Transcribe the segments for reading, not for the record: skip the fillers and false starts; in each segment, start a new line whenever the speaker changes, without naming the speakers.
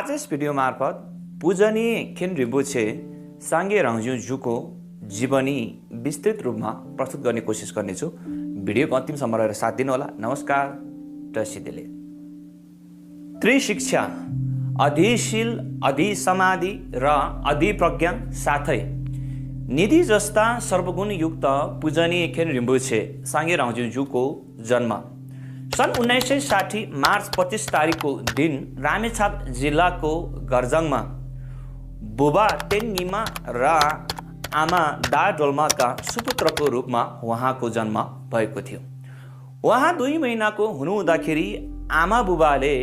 आज यस भिडियो मार्फत पूजनीय खेन रिम्पोछे साङ्गे राङज्यूको जीवनी विस्तृत रूपमा प्रस्तुत गर्ने कोसिस गर्नेछु। भिडियोको अन्तिमसम्म रहेर साथ दिनुहोला। नमस्कार, टसिदेले। त्रिशिक्षा, अधिशील, अधिसमाधि र अधिप्रज्ञा साथै निधि जस्ता सर्वगुणयुक्त पूजनीय खेन रिम्पोछे साङ्गे राङज्यूको जन्म सन् 1960 मार्च 25 तारिकको दिन रामेछाप जिल्लाको गर्जङमा बुबा तेन्निमा र आमा दा डोल्माका सुपुत्रको रूपमा उहाँको जन्म भएको थियो। उहाँ 2 महिनाको हुनुहुँदाखेरि आमा बुबाले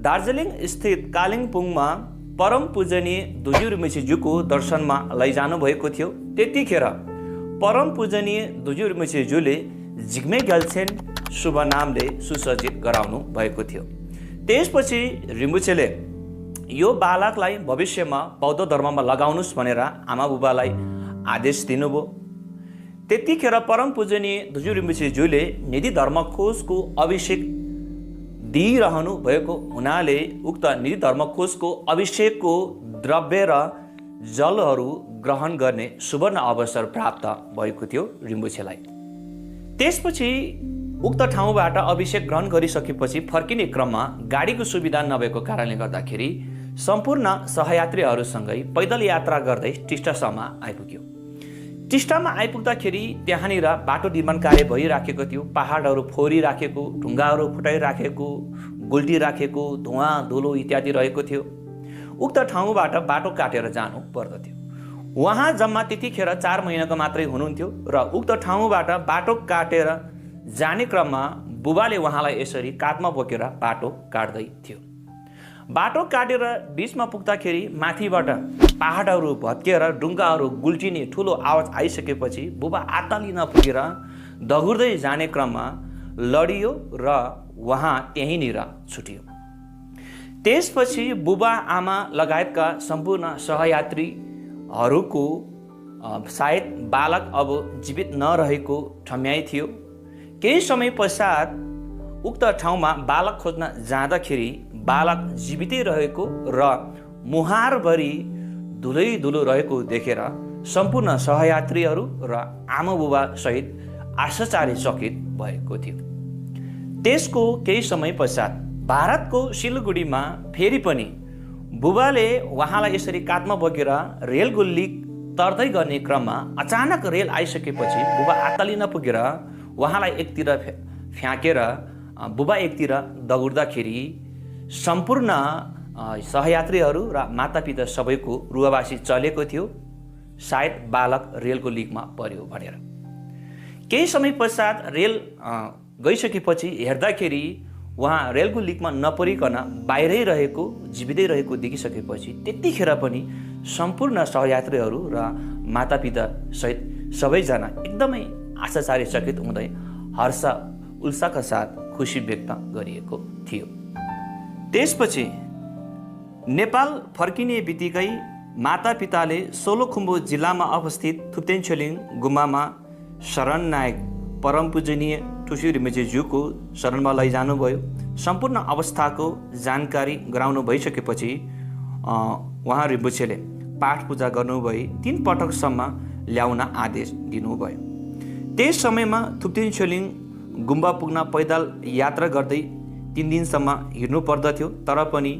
दार्जिलिङ स्थित कालिम्पोङमा परम पूजनीय दोजी रिम्पोछेज्यूको दर्शनमा लैजानु भएको थियो। त्यतिखेर परम पूजनीय दोजी रिम्पोछेज्यूले जिग्मे ग्याल्छेन शुभ नामले सुसज्जित गराउनु भएको थियो। त्यसपछि रिम्पोछेले यो बालकलाई भविष्यमा बौद्ध धर्ममा लगाउनुस् भनेर आमा बुबालाई आदेश दिनुभयो। त्यतिखेर परम पूजनीय दोजी रिम्पोछेज्यूले निधि धर्मखोजको अभिषेक दिइरहनु भएको हुनाले उक्त निधि धर्मखोजको अभिषेकको द्रव्य र जलहरू ग्रहण गर्ने सुवर्ण अवसर प्राप्त भएको थियो रिम्पोछेलाई। त्यसपछि उक्त ठाउँबाट अभिषेक ग्रहण गरिसकेपछि फर्किने क्रममा गाडीको सुविधा नभएको कारणले गर्दाखेरि सम्पूर्ण सहयात्रीहरूसँगै पैदल यात्रा गर्दै टिस्टासम्म आइपुग्यो। टिस्टामा आइपुग्दाखेरि त्यहाँनिर बाटो निर्माण कार्य भइराखेको थियो। पहाडहरू फोरिराखेको, ढुङ्गाहरू फुटाइराखेको, गुल्टी राखेको, धुवा धुलो इत्यादि रहेको थियो। उक्त ठाउँबाट बाटो काटेर जानु पर्दथ्यो। उहाँ जम्मा त्यतिखेर 4 महिनाको मात्रै हुनुहुन्थ्यो र उक्त ठाउँबाट बाटो काटेर जाने क्रममा बुबाले उहाँलाई यसरी काँधमा बोकेर बाटो काट्दै थियो। बाटो काटेर बिचमा पुग्दाखेरि माथिबाट पहाडहरू भत्किएर ढुङ्गाहरू गुल्टिने ठुलो आवाज आइसकेपछि बुबा आत्तालिन पुगेर दगुर्दै जाने क्रममा लडियो र उहाँ त्यहीँनिर छुट्यो। त्यसपछि बुबा आमा लगायतका सम्पूर्ण सहयात्रीहरूको सायद बालक अब जीवित नरहेको ठम्याइ थियो। केही समय पश्चात उक्त ठाउँमा बालक खोज्न जाँदाखेरि बालक जीवितै रहेको र मुहारभरि धुलै धुलो रहेको देखेर सम्पूर्ण सहयात्रीहरू र आमा बुबा सहित आश्चर्यचकित भएको थियो। त्यसको केही समय पश्चात भारतको सिलगढीमा फेरि पनि बुबाले उहाँलाई यसरी काँधमा बोकेर रेलको लिक तर्दै गर्ने क्रममा अचानक रेल आइसकेपछि बुबा आत्तालिन पुगेर उहाँलाई एकतिर फ्याँकेर बुबा एकतिर दगुर्दाखेरि सम्पूर्ण सहयात्रीहरू र मातापिता सबैको रुवाबासी चलेको थियो। सायद बालक रेलको लिकमा पर्यो भनेर। केही समय पश्चात रेल गइसकेपछि हेर्दाखेरि उहाँ रेलको लिकमा नपरिकन बाहिरै रहेको, जीवितै रहेको देखिसकेपछि त्यतिखेर पनि सम्पूर्ण सहयात्रीहरू र मातापिता सहित सबैजना एकदमै आश्चर्यचकित हुँदै हर्ष उल्लासका साथ खुसी व्यक्त गरिएको थियो। त्यसपछि नेपाल फर्किने बित्तिकै मातापिताले सोलुखुम्बु जिल्लामा अवस्थित थुप्तेनछेलिङ गुम्बामा शरण नायक परम पूजनीय दोजी रिम्पोछेज्यूको शरणमा लैजानुभयो। सम्पूर्ण अवस्थाको जानकारी गराउनु भइसकेपछि उहाँ रिम्पोछेले पाठ पूजा गर्नुभई 3 पटकसम्म ल्याउन आदेश दिनुभयो। त्यस समयमा थुप्तेनछेलिङ गुम्बा पुग्न पैदल यात्रा गर्दै 3 दिनसम्म हिँड्नु पर्दथ्यो। तर पनि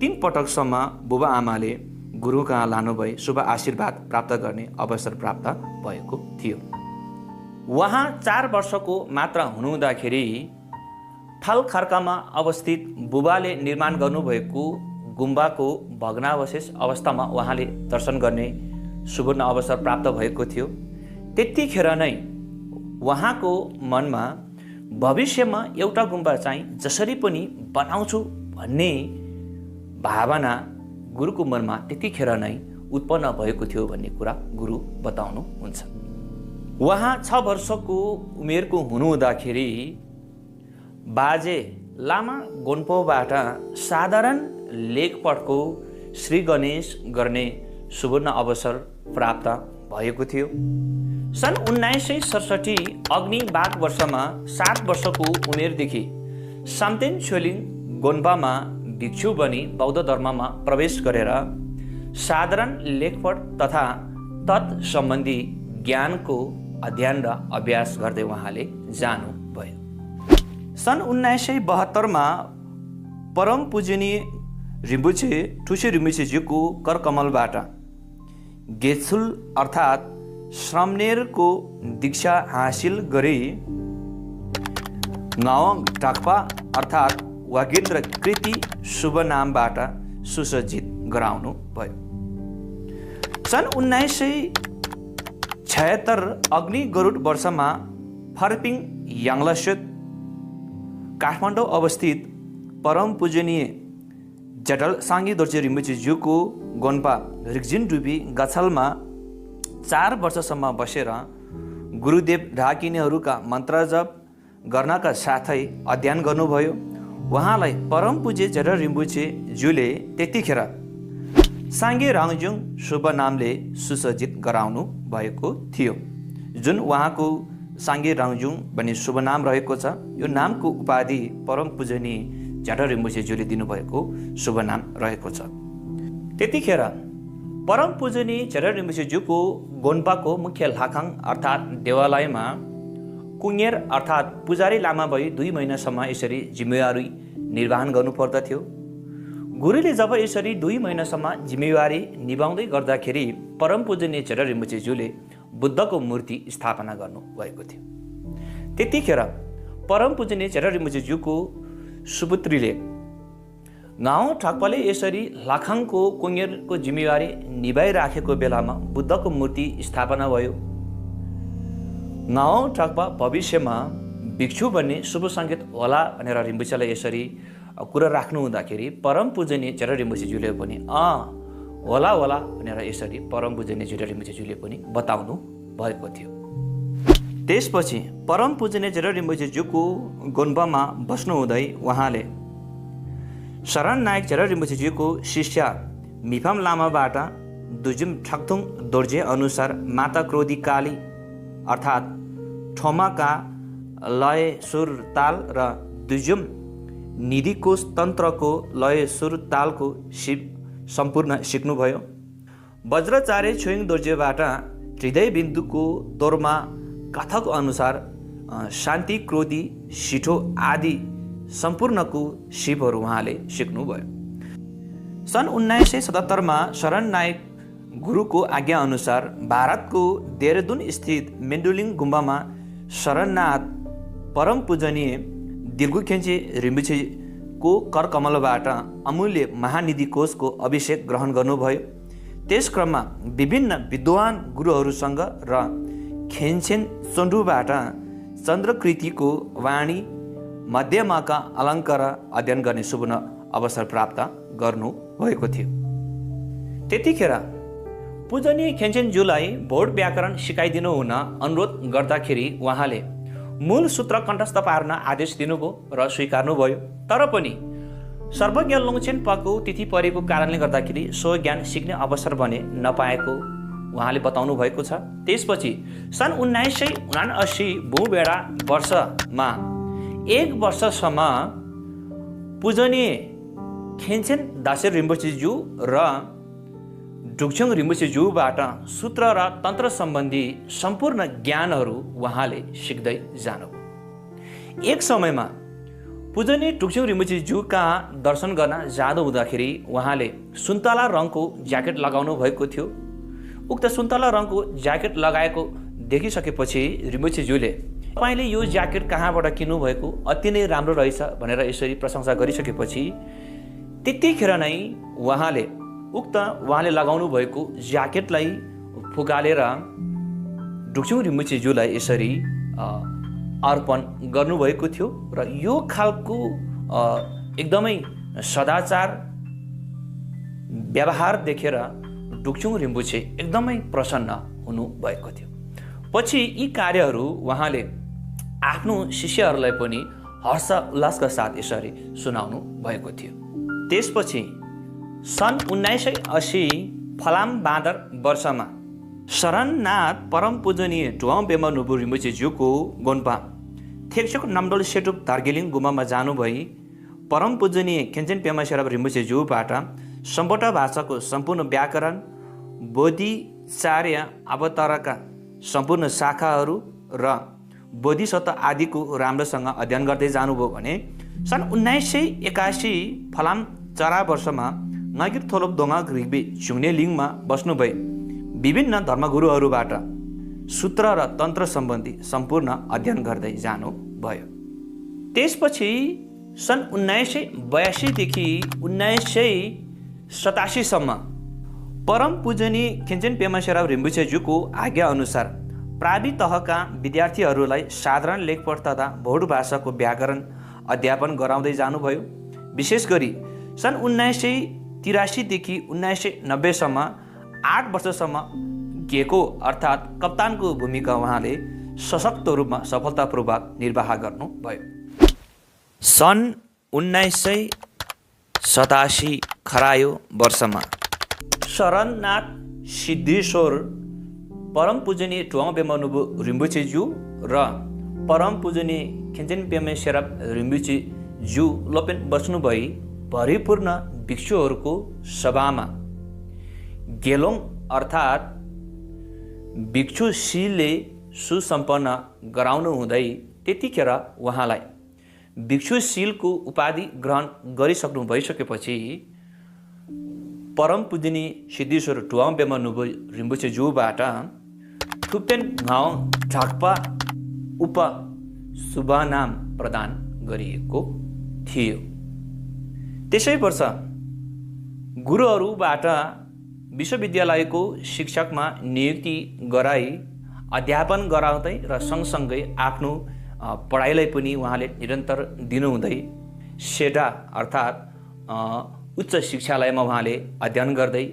3 पटकसम्म बुबा आमाले गुरु कहाँ लानुभए शुभ आशीर्वाद प्राप्त गर्ने अवसर प्राप्त भएको थियो। उहाँ 4 वर्षको मात्र हुनुहुँदाखेरि थलखर्कामा अवस्थित बुबाले निर्माण गर्नुभएको गुम्बाको भग्नावशेष अवस्थामा उहाँले दर्शन गर्ने सुवर्ण अवसर प्राप्त भएको थियो। त्यतिखेर नै उहाँको मनमा भविष्यमा एउटा गुम्बा चाहिँ जसरी पनि बनाउँछु भन्ने भावना गुरुको मनमा त्यतिखेर नै उत्पन्न भएको थियो भन्ने कुरा गुरु बताउनुहुन्छ। उहाँ 6 वर्षको उमेरको हुनुहुँदाखेरि बाजे लामा गोन्पोबाट साधारण लेखपढको श्री गणेश गर्ने सुवर्ण अवसर प्राप्त भएको थियो। सन् 1967 अग्नि बाघ वर्षमा 7 वर्षको उमेरदेखि साम्तेनछेलिङ गोन्पामा भिक्षु बनी बौद्ध धर्ममा प्रवेश गरेर साधारण लेखपढ तथा तत्सम्बन्धी ज्ञानको अध्ययन र अभ्यास गर्दै उहाँले जानुभयो। सन् 1972मा परम पूजनीय रिम्बुछे ठुसे रिम्बुछेज्यूको करकमलबाट गेत्सुल अर्थात् श्रमणेरको दीक्षा हासिल गरी नावङ टाक्पा अर्थात् वागेन्द्र कृति शुभ नामबाट सुसज्जित गराउनु भयो। सन् 1976 अग्नि गरुड वर्षमा फर्पिङ याङलस्योत काठमाडौँ अवस्थित परम पूजनीय जडल साङ्गे दोर्जे रिम्बुछेज्यूको गोन्पा रिक्जिन डुबी गछलमा 4 वर्षसम्म बसेर गुरुदेव ढाकिनेहरूका मन्त्र जप गर्नका साथै अध्ययन गर्नुभयो। उहाँलाई परम पूज्य जडल रिम्बुछेज्यूले त्यतिखेर साङ्गे राङजुङ शुभ नामले सुसज्जित गराउनु भएको थियो, जुन उहाँको साङ्गे राङजुङ भन्ने शुभ नाम रहेको छ। यो नामको उपाधि परम पूजनीय जडल रिम्बुछेज्यूले दिनुभएको शुभ नाम रहेको छ। त्यतिखेर परम पूजनीय जडल रिम्बुछेज्यूको गोन्पाको मुख्य लाखाङ अर्थात् देवालयमा कुङेर अर्थात् पुजारी लामा भई 2 महिनासम्म यसरी जिम्मेवारी निर्वहन गर्नुपर्दथ्यो। गुरुले जब यसरी 2 महिनासम्म जिम्मेवारी निभाउँदै गर्दाखेरि परम पूजनीय जडल रिम्बुछेज्यूले बुद्धको मूर्ति स्थापना गर्नुभएको थियो। त्यतिखेर परम पूजनीय जडल रिम्बुछेज्यूको सुपुत्रीले गाउँ ठाक्पाले यसरी लाखाङको कुङेरको जिम्मेवारी निभाइराखेको बेलामा बुद्धको मूर्ति स्थापना भयो। गाउँ ठाक्पा भविष्यमा भिक्षु बन्ने शुभ सङ्केत होला भनेर रिम्बुछेलाई यसरी कुरा राख्नु हुँदाखेरि परम पूजनीय जडल रिम्बुछेज्यूले पनि होला भनेर यसरी परम पूजनीय जडल रिम्बुछेज्यूले पनि बताउनु भएको थियो। त्यसपछि परम पूजनीय जडल रिम्बुछेज्यूको गोन्पामा बस्नुहुँदै उहाँले शरण नायक जडल रिम्बुछेज्यूको शिष्य मिफाम लामाबाट दुजुम ठक्थुङ दोर्जे अनुसार माता क्रोधी काली अर्थात् ठोमाका लय सुर ताल र दुजुम निधिकोष तन्त्रको लय सुर तालको सम्पूर्ण सिक्नुभयो। वज्राचार्य छोइङ दोर्जेबाट हृदय बिन्दुको तोरमा कथक अनुसार शान्ति क्रोधी सिठो आदि सम्पूर्णको शिवहरू उहाँले सिक्नुभयो। सन् 1977मा शरण नायक गुरुको आज्ञा अनुसार भारतको देहरादून स्थित मेन्डुलिङ गुम्बामा शरणनाथ परम पूजनीय दिर्गुखेन्चे रिम्बुछेको करकमलबाट अमूल्य महानिधि कोषको अभिषेक ग्रहण गर्नुभयो। त्यस क्रममा विभिन्न विद्वान गुरुहरूसँग र खेन्चेन चोन्डुबाट चन्द्रकृतिको वाणी मध्यमाका अलङ्कार अध्ययन गर्ने सुवर्ण अवसर प्राप्त गर्नुभएको थियो। त्यतिखेर पूजनीय खेन्चेनज्यूलाई बोर्ड व्याकरण सिकाइदिनु हुन अनुरोध गर्दाखेरि उहाँले मूल सूत्र कण्ठस्थ पार्न आदेश दिनुभयो र स्वीकार्नुभयो। तर पनि सर्वज्ञ लोङछेनपाको तिथि परेको कारणले गर्दाखेरि सो ज्ञान सिक्ने अवसर भने नपाएको उहाँले बताउनु भएको छ। त्यसपछि सन् 1979 भूबेडा वर्षमा 1 वर्षसम्म पूजनीय खेन्चेन दासे रिम्बुछेज्यू र ढुक्छुङ रिम्बुछेज्यूबाट सूत्र र तन्त्र सम्बन्धी सम्पूर्ण ज्ञानहरू उहाँले सिक्दै जानुभयो। एक समयमा पूजनीय ढुक्छुङ रिम्बुछेज्यूका दर्शन गर्न जाँदा हुँदाखेरि उहाँले सुन्तला रङको ज्याकेट लगाउनु भएको थियो। उक्त सुन्तला रङको ज्याकेट लगाएको देखिसकेपछि रिम्बुछेज्यूले तपाईँले यो ज्याकेट कहाँबाट किन्नुभएको, अति नै राम्रो रहेछ भनेर यसरी प्रशंसा गरिसकेपछि त्यतिखेर नै उहाँले लगाउनु भएको ज्याकेटलाई फुकालेर ढुक्छुङ रिम्बुछेज्यूलाई यसरी अर्पण गर्नुभएको थियो। र यो खालको एकदमै सदाचार व्यवहार देखेर ढुक्छुङ रिम्बुछे एकदमै प्रसन्न हुनुभएको थियो। पछि यी कार्यहरू उहाँले आफ्नो शिष्यहरूलाई पनि हर्ष उल्लासका साथ यसरी सुनाउनु भएको थियो। त्यसपछि सन् 1980 फलाम बाँदर वर्षमा शरणनाथ परम पूजनीय ढुवाङ पेमा नुबु रिम्बुछेज्यूको गोन्पा थेक्सोक नम्डोल सेटुप धार्गेलिङ गुम्बामा जानुभई परम पूजनीय खेन्चेन पेमा शेर्पा रिम्पोछेज्यूबाट सम्बोटा भाषाको सम्पूर्ण व्याकरण, बोधिचार्य अवतारका सम्पूर्ण शाखाहरू र बोधिसत्व आदिको राम्रोसँग अध्ययन गर्दै जानुभयो भने सन् 1981 फलाम 4 वर्षमा नागिर थोलोप दोङाक रिग्बे चुङ्ने लिङमा बस्नुभए विभिन्न धर्मगुरुहरूबाट सूत्र र तन्त्र सम्बन्धी सम्पूर्ण अध्ययन गर्दै जानुभयो। त्यसपछि सन् 1982 देखि 1987 सम्म परम पूजनीय खेन्चेन पेमा शेर्पा रिम्पोछेज्यूको आज्ञा अनुसार प्रावि तहका विद्यार्थीहरूलाई साधारण लेखपढ तथा भोट भाषाको व्याकरण अध्यापन गराउँदै जानुभयो। विशेष गरी सन् 1983 देखि 1990 सम्म 8 वर्षसम्म गेको अर्थात् कप्तानको भूमिका उहाँले सशक्त रूपमा सफलतापूर्वक निर्वाह गर्नुभयो। सन् 1987 खरायो वर्षमा शरणनाथ सिद्धेश्वर परम पूजनीय टुवाङ पेमा नुबु रिम्पोछेज्यू र परम पूजनीय खेन्चेन पेमा शेर्पा रिम्पोछेज्यू लोपेन बस्नुभई भरिपूर्ण भिक्षुहरूको सभामा गेलोङ अर्थात् भिक्षुशीलले सुसम्पन्न गराउनु हुँदै त्यतिखेर उहाँलाई भिक्षुशीलको उपाधि ग्रहण गरिसक्नु भइसकेपछि परम पूजनीय सिद्धेश्वर टुवाङ पेमा नुबु रिम्पोछेज्यूबाट थुप्पेन घाउ झाक्पा उप शुभनाम प्रदान गरिएको थियो। त्यसै वर्ष गुरुहरूबाट विश्वविद्यालयको शिक्षकमा नियुक्ति गराई अध्यापन गराउँदै र सँगसँगै आफ्नो पढाइलाई पनि उहाँले निरन्तर दिनुहुँदै सेडा अर्थात् उच्च शिक्षालयमा उहाँले अध्ययन गर्दै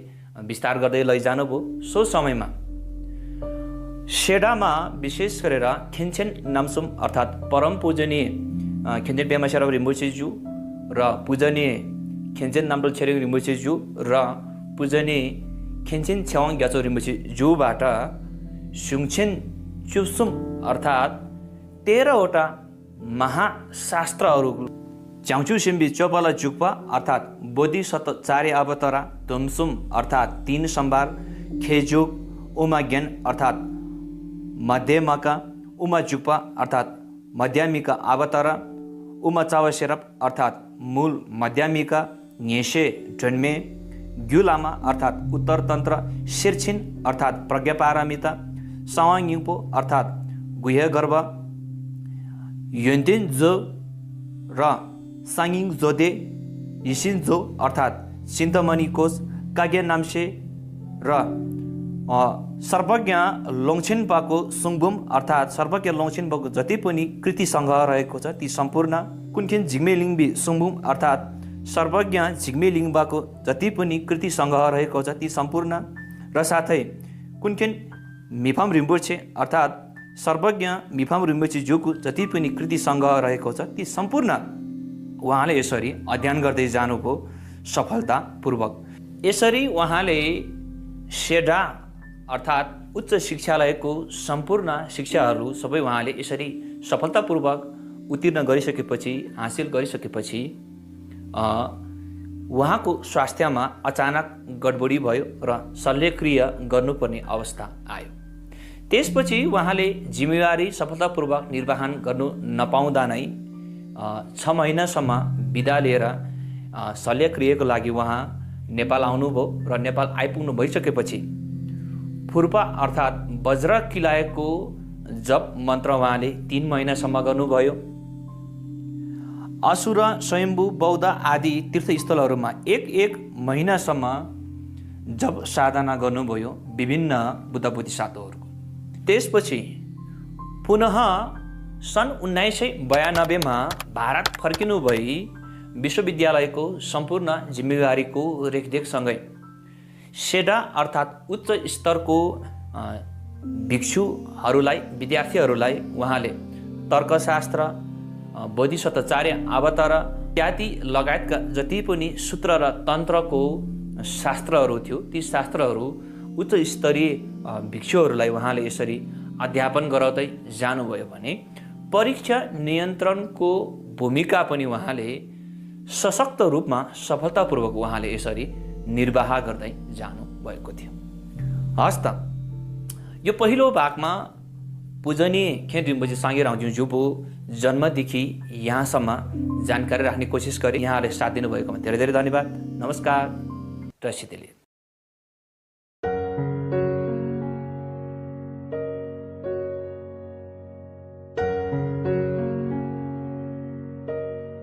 विस्तार गर्दै लैजानुभयो। सो समयमा सेडामा विशेष गरेर खेन्चेन नामसुम अर्थात् परम पूजनीय खेन्चेन पेमा शेर्पा रिम्पोछेज्यू र पूजनीय खेन्चेन नाम्डोल छेरिङ रिम्पोछेज्यू र पूजनीय खेन्चेन छेवाङ ग्याचो रिम्पोछेज्यूबाट सुङछेन चुप्सुम अर्थात् 13वटा महाशास्त्रहरू च्याउचु सिम्बी चोपाला जुक्पा अर्थात् बोधिसत्वचार्य अवतरा, तुमसुम अर्थात् 3 सम्बार, खेजुक, उमा ज्ञान अर्थात् मध्यमका, उमा जुक्पा अर्थात् मध्यमिका अवतरा, उमा चावा शेर्पा अर्थात् मूल मध्यमिका, न्येसे जन्मे, ग्युलामा अर्थात् उत्तर तन्त्र, शिरछिन अर्थात् प्रज्ञापारमिता, सवाङ युपो अर्थात् गुह्य गर्भ, युन्तिन जो र साङिङ जोदे, यिसिन जो अर्थात् चिन्तमणि कोश, कागे नाम्से र सर्वज्ञ लोङछेनपाको सुङबुम अर्थात् सर्वज्ञ लोङछेनपाको जति पनि कृति सङ्ग्रह रहेको छ ती सम्पूर्ण, कुनखेन झिग्मेलिङबी सुङबुम अर्थात् सर्वज्ञ झिग्मेलिङबाको जति पनि कृति सङ्ग्रह रहेको छ ती सम्पूर्ण र साथै कुनखेन मिफाम रिम्पोछे अर्थात् सर्वज्ञ मिफाम रिम्पोछेज्यूको जति पनि कृति सङ्ग्रह रहेको छ ती सम्पूर्ण उहाँले यसरी अध्ययन गर्दै जानुभयो सफलतापूर्वक। यसरी उहाँले सेडा अर्थात् उच्च शिक्षालयको सम्पूर्ण शिक्षाहरू सबै उहाँले यसरी सफलतापूर्वक उत्तीर्ण गरिसकेपछि हासिल गरिसकेपछि उहाँको स्वास्थ्यमा अचानक गडबडी भयो र शल्यक्रिया गर्नुपर्ने अवस्था आयो। त्यसपछि उहाँले जिम्मेवारी सफलतापूर्वक निर्वहन गर्नु नपाउँदा नै 6 महिनासम्म बिदा लिएर शल्यक्रियाको लागि उहाँ नेपाल आउनुभयो र नेपाल आइपुग्नु भइसकेपछि फुर्पा अर्थात् वज्र किलायको जप मन्त्र उहाँले 3 महिनासम्म गर्नुभयो। असुर, स्वयम्भू, बौद्ध आदि तीर्थस्थलहरूमा 1 महिनासम्म जप साधना गर्नुभयो विभिन्न बुद्ध बोधिसत्वहरूको। त्यसपछि पुनः सन् 1992मा भारत फर्किनु भई विश्वविद्यालयको सम्पूर्ण जिम्मेवारीको रेखदेखसँगै सेडा अर्थात् उच्च स्तरको भिक्षुहरूलाई विद्यार्थीहरूलाई उहाँले तर्कशास्त्र, बोधिसत्वचार्य अवतार इत्यादि लगायतका जति पनि सूत्र र तन्त्रको शास्त्रहरू थियो ती शास्त्रहरू उच्च स्तरीय भिक्षुहरूलाई उहाँले यसरी अध्यापन गराउँदै जानुभयो भने परीक्षा नियन्त्रणको भूमिका पनि उहाँले सशक्त रूपमा सफलतापूर्वक उहाँले यसरी निर्वाह गर्दै जानुभएको थियो। हस् त, यो पहिलो भागमा पूजनीय खेन रिम्पोछे साङ्गे रामज्यूको जन्मदेखि यहाँसम्म जानकारी राख्ने कोसिस गरेँ। यहाँहरूले साथ दिनुभएकोमा धेरै धेरै धन्यवाद। नमस्कार र सिद्धि।